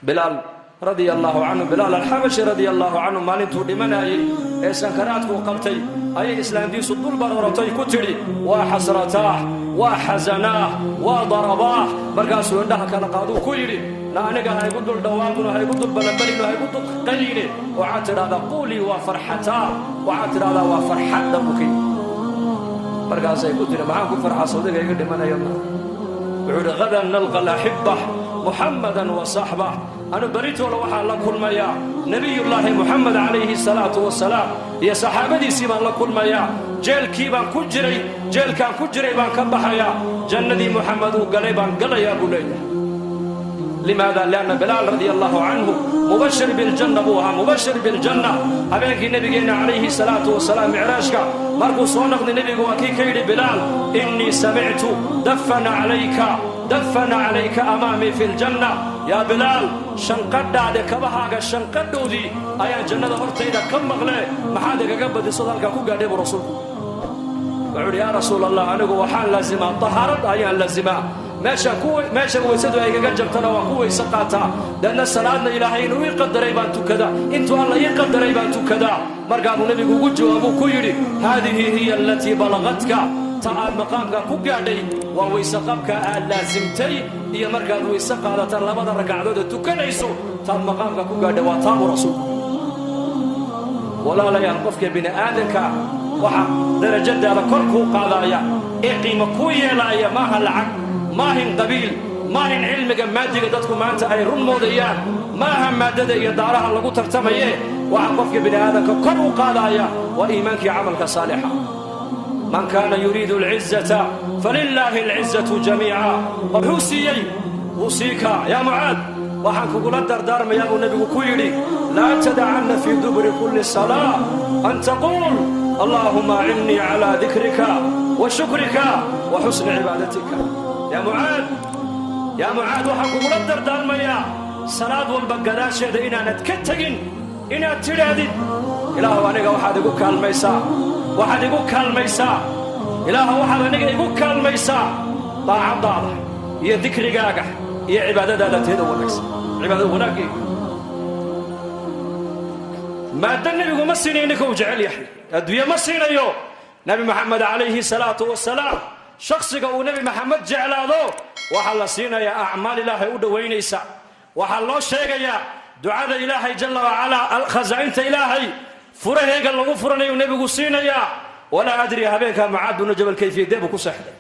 Bilaal radia Allaahu canhu, Bilaal Alxabashi radia Allaahu canhu, maalintuu dhimanayey ee sankaraadkuu qabtay ayay islaantiisu dul barooratay, ku tidhi: "Waa xasrataah, waa xasanaah, waa darabaah." Markaasuu indhaha kala qaaduu ku yidhi: "Na aniga ha igu dul dhawaaqino, ha igu dul balanbalino, ha igu dul qayline. Waxaad tidhahdaa: quulii waa farxataah, waxaad tidhahdaa waa farxadda," buu ka yidhi. Markaasay ku tidhi: "Maxaan ku farxaa? Sawdiga iga dhimanaya ma?" Wuxuu yidhi: "غدا نلقى الأحبة محمدا وصحبه." Anu beritoola waxaan la kulmayaa Nebiyullaahi Muxamed calayhi salaatu wasalaam iyo saxaabadiisii baan la kulmayaa. Jeelkii baan ku jiray, jeelkaan ku jiray baan ka baxayaa, jannadii Muxamed uu galay baan galayaa, buu leeyahay. لماذا؟ لأن بلال رضي الله عنه مبشر بالجنة buu ahaa, مبشر بالجنة. Habeenkii nabigeenna calayhi salaatu wasalaam micraajka markuu soo noqday, nebigu waa kii ka yidhi Bilaal: "إني سمعت دفا عليك، دفا عليك أمامي في الجنة. Yaa Bilaal, shanqadhaade, kabahaaga shanqadhoodii ayaan jannada hortayda ka maqlee, maxaad igaga badisod halkaa ku gaadhay?" buu rasuulku wuxuu yidhi. "Yaa Rasuul Allah, anigu waxaan laazimaa tahaarad ayaan laazimaa. Meesha weysadu ay igaga jabtana waan ku weyse qaataa, deedna salaadna Ilaahay inuu ii qadaray baan tukadaa, intuu Alla ii qadaray baan tukadaa." Markaabuu nebigu ugu jawaabuu ku yidhi: "هذه هي التي بلغتك." Ta aad maqaamka ku gaadhay waa weyse qabka aad laasimtay iyo markaad weyse qaadata labada ragcadood ee tukanayso. Taad maqaamka ku gaadhay waa taabuu rasuulku. Walaalayaal, qofka bini aadanka waxa darajadaada kor kuu qaadaaya ee qiimo kuu yeelaaya maaha lacag, maahin qabiil, maahin cilmiga maadiga dadku maanta ay run moodayaan, maaha maaddada iyo daaraha lagu tartamaye. Waxa qofka bini aadanka kor u qaadaaya waa iimaankii camalka saalixa. من كان يريد العزة فلله العزة جميعا. Wuxuu siiyey: "أوصيك يا معاذ," waxaan kugula dardaarmayaa, buu nebigu ku yidhi, "لا تدعن في دبر كل صلاة أن تقول: اللهم أعني على ذكرك وشكرك وحسن عبادتك." Yaa Mucaad, yaa Mucaad, waxaan kugula dardaarmayaa salaad walba gadaasheeda inaanad ka tegin inaad tidhaahdid: Ilaahu, aniga waxaad igu kaalmaysaa, waxaad igu kaalmaysaa, Ilaahu, waxaad aniga igu kaalmaysaa daacaddaada iyo dikrigaaga iyo cibaadadaada teeda wanaagsan, cibaadada wanaaggayga." Maaddo nebigu ma siinayo ninka uu jecel yahay, adduunye ma siinayo Nebi Maxamed calayhi salaatu wasalaam. Shakhsiga uu Nebi Maxamed jeclaado waxaa la siinayaa acmaal Ilaahay u dhowaynaysa. Waxaa loo sheegayaa ducada Ilaahay jalla wacalaa, khasaa'inta Ilaahay furaheega lagu furanayu nebigu siinayaa. Walaa adri habeenkaa Mucaad binu Jabal kayfiyadee buu ku seexday.